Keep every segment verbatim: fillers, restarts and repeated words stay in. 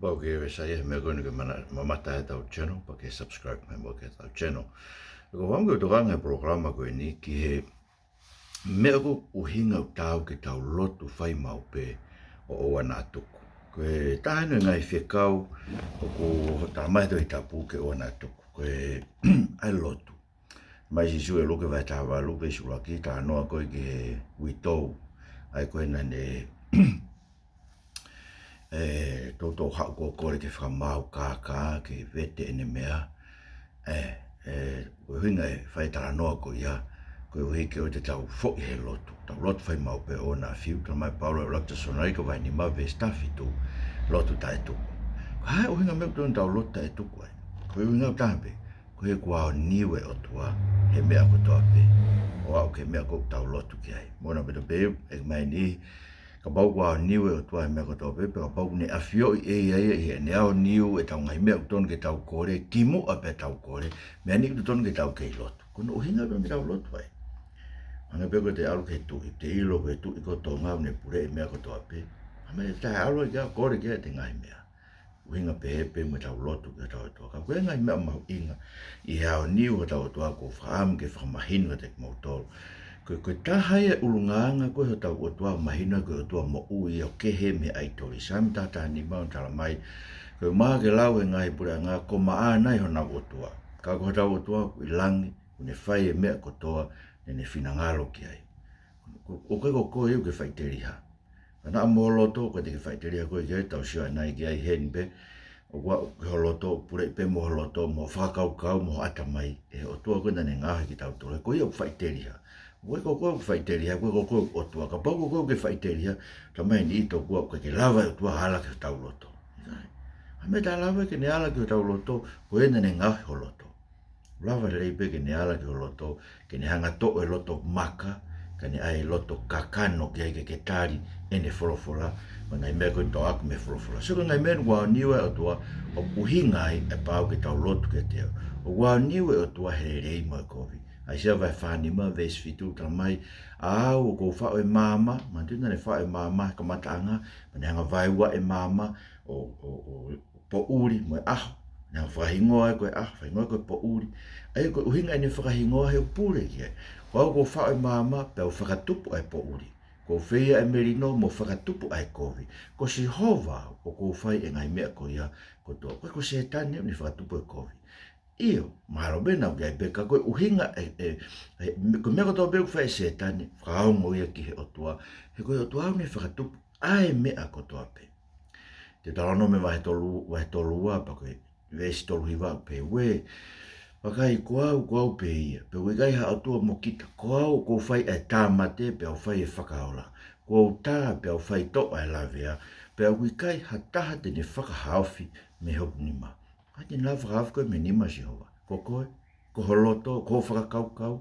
Pau ke ʻoua ʻe sai he meʻa ko eni ke mana-, mamata ʻetau channel, pea ke subscribe mai mo ke tau channel. Ko e fakaʻamu ke u tokanga he polokalama ko eni ki he meʻa ko e ʻuhinga ʻoku taau ke tau lotu fai maʻu pē ʻo ʻoua naʻa tuku. Ko e taha eni e ngaahi fekau ʻoku talamai ʻe he Tohi Tapu ke ʻoua naʻa tuku. Ko e ʻai lotu. Mai Sīsū ʻi Luke vahe taha valu veesi ʻuluaki, talanoa ko ē ki he uitou. ʻA ia ko ē naʻa ne ʻe, toutou haʻu ʻo kole ke fakamaau kākā, ke vete ʻene meʻa. ʻE, ʻe, ko e ʻuhinga e fai talanoa ko ia, koeʻuhi ke ʻoua te tau foʻi he lotu. Tau lotu fai maʻu pē ʻoua naʻa fiu, talamai ʻe Paula ʻi he ʻUluaki Tesalonaika vahe nima veesi taha fitu, lotu taʻetuku. Ko e hā e ʻuhinga e meʻa ʻoku totonu ke tau lotu taʻetuku ai? Ko e ʻuhinga ʻoku taha pē, ko e ʻoku aoniu e ʻOtua he meʻa kotoa pē. ʻO aʻu ki he meʻa ʻoku tau lotu ki ai. Mo na peta pē, ʻe mai ni, kapau ʻoku aoniu e ʻOtua he meʻa kotoa pē, pea kapau ʻoku ne ʻafioʻi ʻe ia ia ʻi heʻene aoniu ʻetau ngaahi meʻa ʻoku totonu ke tau kole, kimuʻa pea tau kole, meʻa ni ʻoku totonu ke tau kei lotu. Ko hono ʻuhinga pē ʻoku tau lotu ai. Hangē pē ko ʻete ʻalu ki he tuʻi, te ʻilo ko e tuʻi ko Tonga ʻoku ne puleʻi e meʻa kotoa pē. Hā e meʻa te tau ʻalu ai ke kole ki ai ʻete ngaahi meʻa? ʻUhinga pehē pē mo ʻetau lotu ki hotau ʻOtua. Ka ko e ngaahi meʻa mahuʻinga ʻi he aoniu hotau ʻOtua ʻoku ou fakaʻamu ke fakamahino kiate kimoutolu. Ko e, ko e taha ia e ʻulungaanga ko ē hotau ʻOtua, mahino ko e ʻOtua moʻui ʻo kehe mei he ʻaitoli. Saame taha taha nima ʻoku talamai, ko e ʻumaʻā ke lau ʻe he ngaahi puleʻanga, ko maʻana ia honau ʻOtua. Ka ko hotau ʻOtua ʻoku ʻi langi, ʻoku ne fai e meʻa kotoa naʻa ne finangalo ki ai. Ko, ʻoku ʻikai ko koe ia ʻoku ke faʻiteliha. Ka naʻa mo ho loto, ko ʻete ke faʻiteliha koe ki ai, tau sio ʻanai ki ai heni pē. ʻOku ʻi ho loto, puleʻi pē mo ho loto, mo e fakakaukau, mo e ʻatamai ʻe he ʻOtua ko ē naʻa ne ngaohi kitautolu. Ko ia ʻoku faʻiteliha. ʻOku ʻikai ko koe ʻoku faʻiteliha, ʻoku ʻikai ko koe ʻoku ʻOtua. Kapau ko koe ʻoku ke faʻiteliha, talamai ʻe he tohi ʻoku ʻikai ke lava e ʻOtua ʻo ala ki hotau loto. Hā e meʻa taʻe lava ke ne ala ki hotau loto, ko ia naʻa ne ngaohi ho loto. Lava lelei pē ke ne ala ki ho loto, ke ne hanga ʻo toʻo e loto maka, kae ne ʻai e loto kakano ki ai ke ke tali ʻene folofola, mo e ngaahi meʻa ko ē ʻoku tau ako mei he folofola. So ko e ngaahi meʻa ʻoku aoniu ai e ʻOtua, ʻoku ʻuhinga ai e pau ke tau lotu kiate ia. ʻOku aoniu e ʻOtua he lelei mo e kovi. ʻAisea vahe fā nima veesi fitu talamai, ʻa au ʻoku ou faʻo e maama, manatuʻi naʻa ne faʻo e maama he kamataʻanga, pea ne hanga ʻo vaeuaʻi e maama, ʻo, ʻo, ʻo, poʻuli mo e ʻaho. Naʻe fakahingoa ai ko e ʻaho, fakahingoa ko e poʻuli. ʻA ia ko e ʻuhinga ʻene fakahingoa he ʻoku pule ki ai. Ko au ʻoku ou faʻo e maama, pea u fakatupu ʻa e poʻuli. ʻOku ou feia ʻa e melino mo fakatupu ʻa e kovi. Ko Sihova ʻoku fai e ngaahi meʻa ko ia kotoa. Ko, ko Sētane ʻoku ne fakatupu e kovi. ʻIo, mahalo pē naʻa ʻoku ʻi ai pē, ka ko e ʻuhinga e, e, e, ko e meʻa kotoa pē ʻoku fai ʻe Sētane, fakaongo ia ki he ʻOtua. He ko e ʻOtua ʻoku ne fakatupu ʻa e meʻa kotoa pē. Teutalōnome vahe tolu, vahe tolu ua pea ko e veesi tolu hiva ʻoku pehē, vakai, ko au, ko au pē ia, pea ʻoku ʻikai ha ʻOtua mo kita, ko au ʻoku ou fai ʻa e tāmate, pea u fai e fakaola. Ko au tā, pea u faitoʻo ʻa e lavea, pea ʻoku ʻikai ha taha te ne fakahaofi mei hoku nima. Ka te ne lava fakahaofi koe mei he nima ʻo Sihova? Ko koe, ko ho loto, ko hoʻo fakakaukau.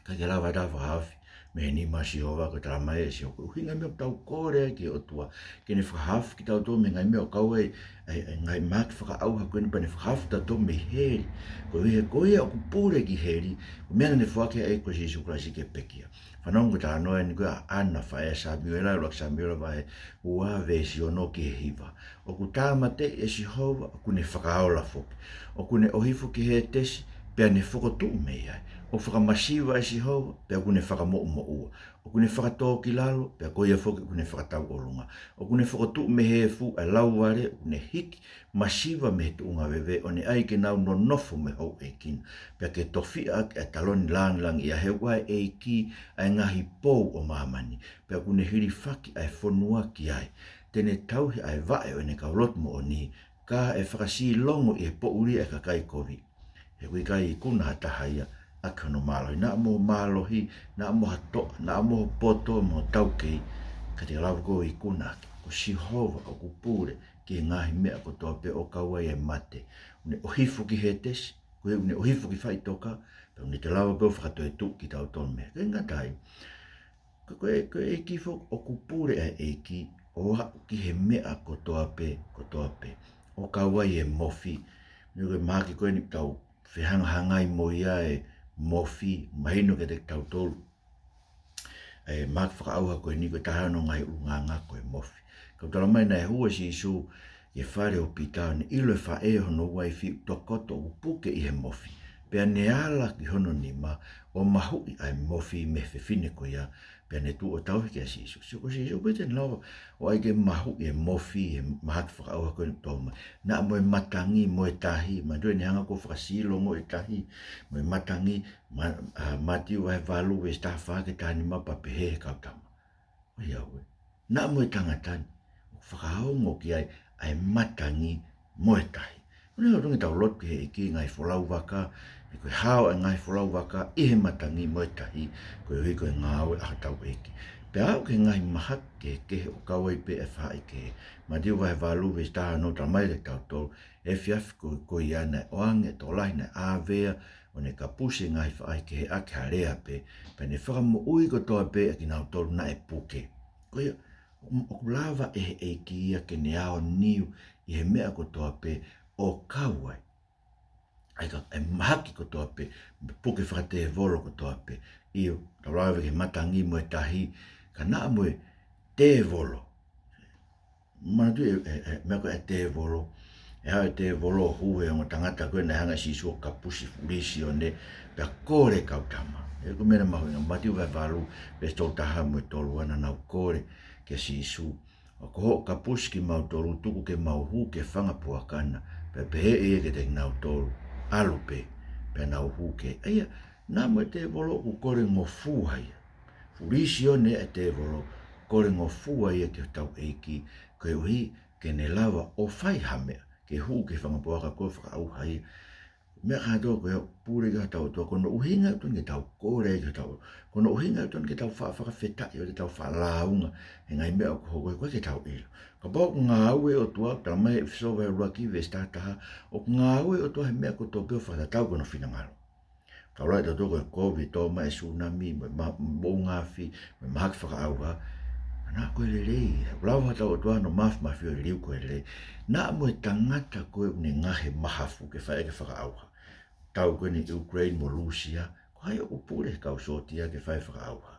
ʻIkai ke lava ha taha fakahaofi mei he nima ʻo Sihova, ko e talamai ʻe Sihova. Ko e ʻuhinga e meʻa ʻoku tau kole ai ki he ʻOtua ke ne fakahaofi kitautolu mei he ngaahi meʻa ʻoku kau ai ʻa e, ʻa e ngaahi mahaki fakaʻauha ko eni, pea ne fakahaofi kitautolu mei heli. Koeʻuhi he ko ia ʻoku pule ki heli, ko e meʻa naʻa ne foaki ai ko Sīsū Kalaisi ke pekia. Fanongo ki he talanoa eni ko ē ʻa ʻAna, faʻē ʻa Samiuela, ʻUluaki Samiuela vahe ua veesi ono ki he hiva. ʻOku tāmateʻi ʻe Sihova, ʻoku ne fakaola foki. ʻOku ne ʻohifo ki Hētesi, pea ne fokotuʻu mei ai. ʻOku fakamasiva ʻe Sihova, pea ʻoku ne fakamoʻumoʻua. ʻOku ne fakatōkilalo, pea ko ia foki ʻoku ne fakatauʻolunga. ʻOku ne fokotuʻu mei he efu ʻa e lauvale, ʻoku ne hiki masiva mei he tuʻunga veve, ʻo ne ʻai ke nau nonofo mo e houʻeiki na. Pea ke tofiʻa ʻaki ʻa e taloni lāngilangiʻia, he ʻoku ʻa e ʻEiki ʻa e ngaahi pou ʻo māmani. Pea ʻoku ne hilifaki ʻa e fonua ki ai. Te ne tauhi ʻa e vaʻe ʻo ʻene kau lotu moʻoni, ka ʻe fakasilongo ʻi he poʻuli ʻa e kakai kovi. He ʻoku ʻikai ikuna ha taha ia ʻaki hono mālohi. Naʻa mo mālohi, naʻa mo ha toʻa, naʻa mo poto mo taukei, ka te lava koe ʻo ikuna ʻaki. Ko Sihova ʻoku pule ki he ngaahi meʻa kotoa pē, ʻo kau ai e mate. ʻOku ne ʻohifo ki Hētesi, ko ia ʻoku ne ʻohifo ki faʻitoka, pea ʻoku ne te lava pē ʻo fakatoetuʻu kitautolu mei ai. Ko e ngata ai, ko, ko e, ko e ʻEiki foki ʻoku pule ʻa e ʻEiki, ʻo aʻu ki he meʻa kotoa pē, kotoa pē. ʻO kau ai e mofi. Meʻa ko e mahaki ko eni ʻoku tau fehangahangai mo ia, e mofi, mahino kiate kitautolu. E mahaki fakaʻauha ko eni ko e taha hono ngaahi ʻulungaanga ko e mofi. Ka ʻoku talamai naʻe hū ʻa Sīsū e fale ʻo Pita, ʻo ne ʻilo e faʻē ʻo hono uaifi ʻoku tokoto ʻoku puke ʻi he mofi. Pea ne ala ki hono nima ʻo mahuʻi ʻa e mofi mei he fefine ko ia, pea ne tuʻu ʻo tauhi kia Sīsū. Sio, ko Sīsū pē te ne lava ʻo ʻai ke mahuʻi e mofi he mahaki fakaʻauha ko eni ʻoku tō mai. Naʻa mo e matangi mo e tahi, manatuʻi ʻene hanga ʻo fakasilongo e tahi mo e matangi, Ma-, ʻa, Mātiu vahe valu veesi taha fā ki he taha nima, pea pehē ʻe he kau tama, ʻOiauē, naʻa mo e tangata ni ʻoku fakaongo ki ai ʻa e matangi mo e tahi. ʻOku ne ʻoatu ke tau lotu ki he ʻEiki ngaahi folau vaka, he ko e hao ʻa e ngaahi folau vaka ʻi he matangi mo e tahi, koeʻuhi ko e ngāue ʻa hotau ʻEiki. Pea aʻu ki he ngaahi mahaki kehekehe ʻo kau ai pē e faʻahikehe. Mātiu vahe valu veesi taha ono, talamai kiate kitautolu, efiafi ko, ko ia naʻe ʻoange e tokolahi naʻe ʻāvea, ʻo ne kapusi e ngaahi faʻahikehe ʻaki ha lea pē, pea ne fakamoʻui kotoa pē ʻa kinautolu naʻe puke. Ko ia, ʻoku lava ʻe he ʻEiki ia ke ne aoniu ʻi he meʻa kotoa pē ʻo kau ai ʻa e ka, e mahaki kotoa pē, puke fakatēvolo kotoa pē. ʻIo, tau lave ki he matangi mo e tahi, ka naʻa mo e tēvolo. Manatuʻi e, e, e, meʻa ko e tēvolo. ʻE haʻu e tēvolo ʻo hū he ongo tangata ko ē naʻe hanga ʻe Sīsū ʻo kapusi, fuli Sione, pea kole e kau tama. Ē, ko e meʻa mahuʻinga, Mātiu vahe valu, veesi tolu taha mo e tolu ua, naʻa nau kole kia Sīsū, ʻOku hoʻo kapusi kimautolu, tuku ke mau hū ki he fanga puaka na. Pea pehē ʻe ia kiate kinautolu, ʻAlu pē, pea nau hū ki ai. ʻA ia, naʻa mo e tēvolo ʻoku kole ngofua ia. Fuli Sione e tēvolo, kole ngofua ia ki hotau ʻEiki, koeʻuhi ke ne lava ʻo fai ha meʻa, ke hū ki he fanga puaka ko ē ʻo fakaʻauha ia. Meʻa kātoa ko ia ʻoku pule ki ai hotau ʻOtua, ko hono ʻuhinga ʻoku totonu ke tau kole ki hotau ʻOtua. Ko hono ʻuhinga ʻoku totonu ke tau faʻa fakafetaʻi, ʻo te tau faʻa lāunga he ngaahi meʻa ʻoku hoko, ʻoku ʻikai ke tau ʻilo. Kapau ʻoku ngāue e ʻOtua, talamai ʻe ʻEfesō vahe ʻuluaki veesi taha taha, ʻoku ngāue e ʻOtua he meʻa kotoa pē ʻo fakatatau ki hono finangalo. Tau lau ʻe tautolu ko e kovi, tō mai e sūnami, mo e ma-, moʻunga afi, mo e mahaki fakaʻauha. Naʻa ko e lelei, he ʻoku lava hotau ʻOtua hono mafimafi ʻo liliu ko e lelei. Naʻa mo e tangata ko ē ʻoku ne ngaohi e mahafu ke fai ʻaki e fakaʻauha. Tau ko eni Ukraine mo Lūsia, ko hai ʻoku pule he kau sōtia ke fai e fakaʻauha?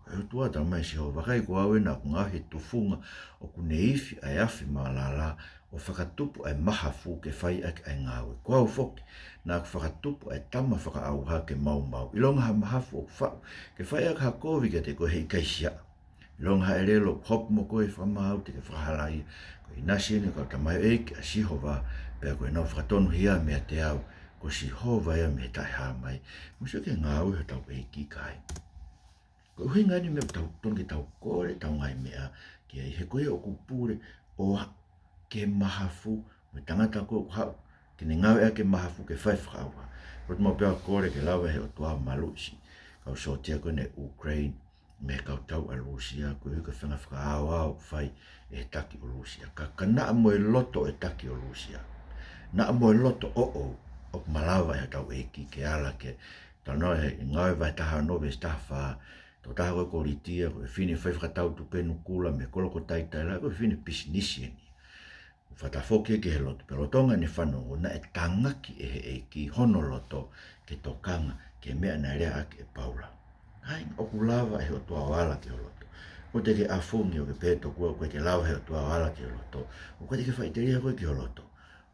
Ko e ʻOtua, talamai ʻe Sihova, ʻikai ko au ena ʻoku ngaohi e tufunga ʻoku ne ifi ʻa e afi mālala, ʻo fakatupu ʻa e mahafu ke fai ʻaki ʻa e ngāue. Ko au foki, naʻa ku fakatupu ʻa e tama fakaʻauha ke maumau. ʻIlonga ha mahafu ʻoku faʻu ke fai ʻaki ha kovi kiate koe, heʻikai siaʻa. ʻIlonga ha ʻelelo ʻoku hopo mo koe ʻi he fakamaau, te ke fakahalaia. Ko e ʻinasi eni ʻo e kau tamaioʻeiki ʻa Sihova, pea ko ʻenau fakatonuhia meiate au. Ko Sihova ia mei he taʻehāmai. Mou sio ki he ngāue hotau ʻEiki, kāinga. Ko e ʻuhinga eni e meʻa ʻoku tau, totonu ke tau kole ʻetau ngaahi meʻa ki ai, he ko ia ʻoku pule ʻo aʻu ki he mahafu, mo e tangata ko ē ʻoku haʻu ke ne ngāueʻaki e mahafu ke fai e fakaʻauha. Lotu maʻu pē ʻo kole ke lava ʻe he ʻOtua ʻo maluʻi siʻi kau sōtia ko eni ʻa Ukraine mei he kau tau ʻa Lūsia, koeʻuhi ko e faʻahinga fakaaoao ʻoku fai ʻe he taki ʻo Lūsia. Ka, ka naʻa mo e loto ʻo e taki ʻo Lūsia, naʻa mo e loto ʻoʻou, ʻoku malava ʻe hotau ʻEiki ke ala ki ai. Talanoa ʻa e Ngāue vahe taha ono veesi taha fā, tokotaha ko ē ko Litia, ko e fefine fai fakatau tupenu kula mei he kolo ko Taiataila, ko e fefine pisinisi eni. Fakatafoki ki he lotu, pea lolotonga ʻene fanongo, naʻe tangaki ʻe he ʻEiki hono loto ke tokanga ki he meʻa naʻe lea ʻaki ʻe Paula. Kāinga, ʻoku lava ʻe he ʻOtua ʻo ala ki ho loto. ʻOua te ke ʻafungi ʻo ke pehē tokua ʻoku ʻikai ke lava ʻe he ʻOtua ʻo ala ki ho loto. ʻOku ʻikai te ke faʻiteliha koe ki ho loto.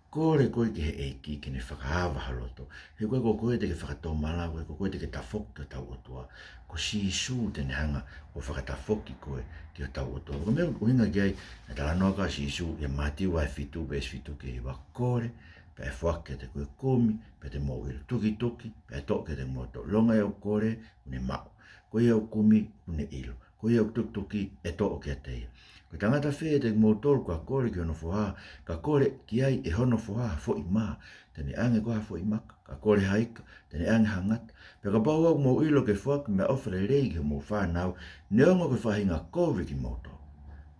Kole koe ki he ʻEiki ke ne fakaava ho loto. He ʻoku ʻikai ko koe te ke fakatomala, ʻoku ʻikai ko koe te ke tafoki ki hotau ʻOtua. Ko Sīsū te ne hanga ʻo fakatafoki koe ki hotau ʻOtua. Ko e meʻa ʻoku ʻuhinga ki ai ʻa e talanoa ʻa Sīsū ʻia Mātiu vahe fitu veesi fitu ki he hiva: Kole, pea ʻe foaki kiate koe; kumi, pea te mou ʻilo; tukituki, pea ʻe toʻo kiate kimoutolu. ʻIlonga ia ʻoku kole, ʻoku ne maʻu; ko ia ʻoku kumi, ʻoku ne ʻilo; ko ia ʻoku tukituki, ʻe toʻo kiate ia. Ko e tangata fē ʻiate kimoutolu ka kole ki hono foha, ka kole ki ai ʻe hono foha ha foʻi mā, te ne ʻoange koā ha foʻi maka? Ka kole ha ika, te ne ʻoange ha ngata? Pea kapau ʻoku mou ʻilo ke foaki meʻaʻofa lelei ki homou fānau, neongo ko e faʻahinga kovi kimoutolu,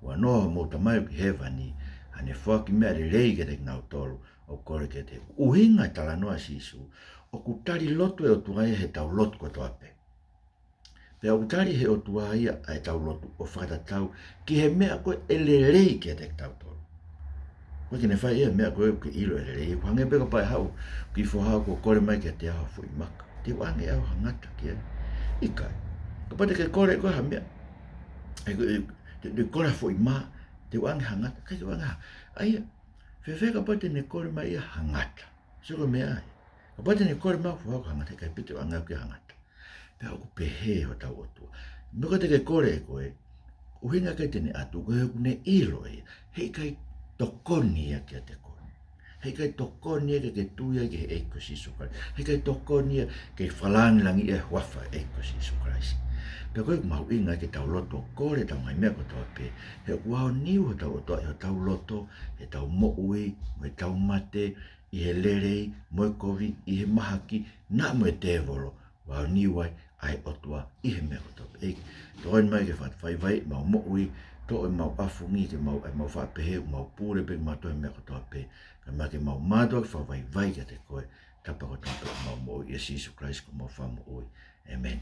huanoa hoʻomou Tamai ʻoku ʻi hēvani, ʻa ʻene foaki meʻa lelei kiate kinautolu ʻoku kole kiate ia. ʻUhinga e talanoa ʻa Sīsū, ʻoku tali lotu e ʻOtua ia heʻetau lotu kotoa pē. Pea ʻoku tali ʻe he ʻOtua ia ʻa ʻetau lotu ʻo fakatatau ki he meʻa ko ē ʻe lelei kiate kitautolu. ʻOku ʻikai ke ne fai ia e meʻa ko ē ʻoku ke ʻilo ʻe lelei. ʻOku hangē pē kapau ʻe haʻu ha kiʻi foha ʻo kole mai kiate au ha foʻi maka, te u ʻoange ʻe au ha ngata ki ai? ʻIkai. Kapau te ke kole ʻe koe ha meʻa, ʻe, ʻe, te, te kole ha foʻi mā, te u ʻoange ha ngata? ʻIkai ke u ʻoange ha. ʻA ia, Fēfē kapau te ne kole mai ia ha ngata? Sio ko e meʻa ia. Kapau te ne kole mai ha foha ko ha ngata, heʻikai pē te u hanga au ki ai ha ngata. Pea ʻoku pehē hotau ʻOtua. Meʻa ko ē te ke kole ʻe koe, ʻuhinga ʻikai te ne ʻatu, ko e ʻuhinga ʻoku ne ʻilo ʻe ia heʻikai tokoni ia kiate koe. Heʻikai tokoni ia ke ke tui ai ki he ʻEiki ko Sīsū Kalaisi. Heʻikai tokoni ia ke fakalāngilangiʻi e huafa ʻo e ʻEiki ko Sīsū Kalaisi. Pea ko e mahuʻinga ke tau loto ʻo kole ʻetau ngaahi meʻa kotoa pē, he ʻoku aoniu hotau ʻOtua ʻi hotau loto, heʻetau moʻui, mo ʻetau mate, ʻi he lelei mo e kovi, ʻi he mahaki, naʻa mo e tēvolo, ʻoku aoniu ai ʻa e ʻOtua ʻi he meʻa kotoa pē. ʻEiki, tokoni mai ke fakavaivaiʻi ʻemau moʻui, toʻo ʻemau ʻafungi ke mau, ʻemau faʻa pehē ʻoku mau pule pē, mau toe meʻa kotoa pē. Kae ʻumaʻā ke mau mātuʻaki fakavaivai kiate koe, tapa kotoa pē ʻemau moʻui, ʻia Sīsū Kalaisi ko homau Fakamoʻui. ʻĒmeni.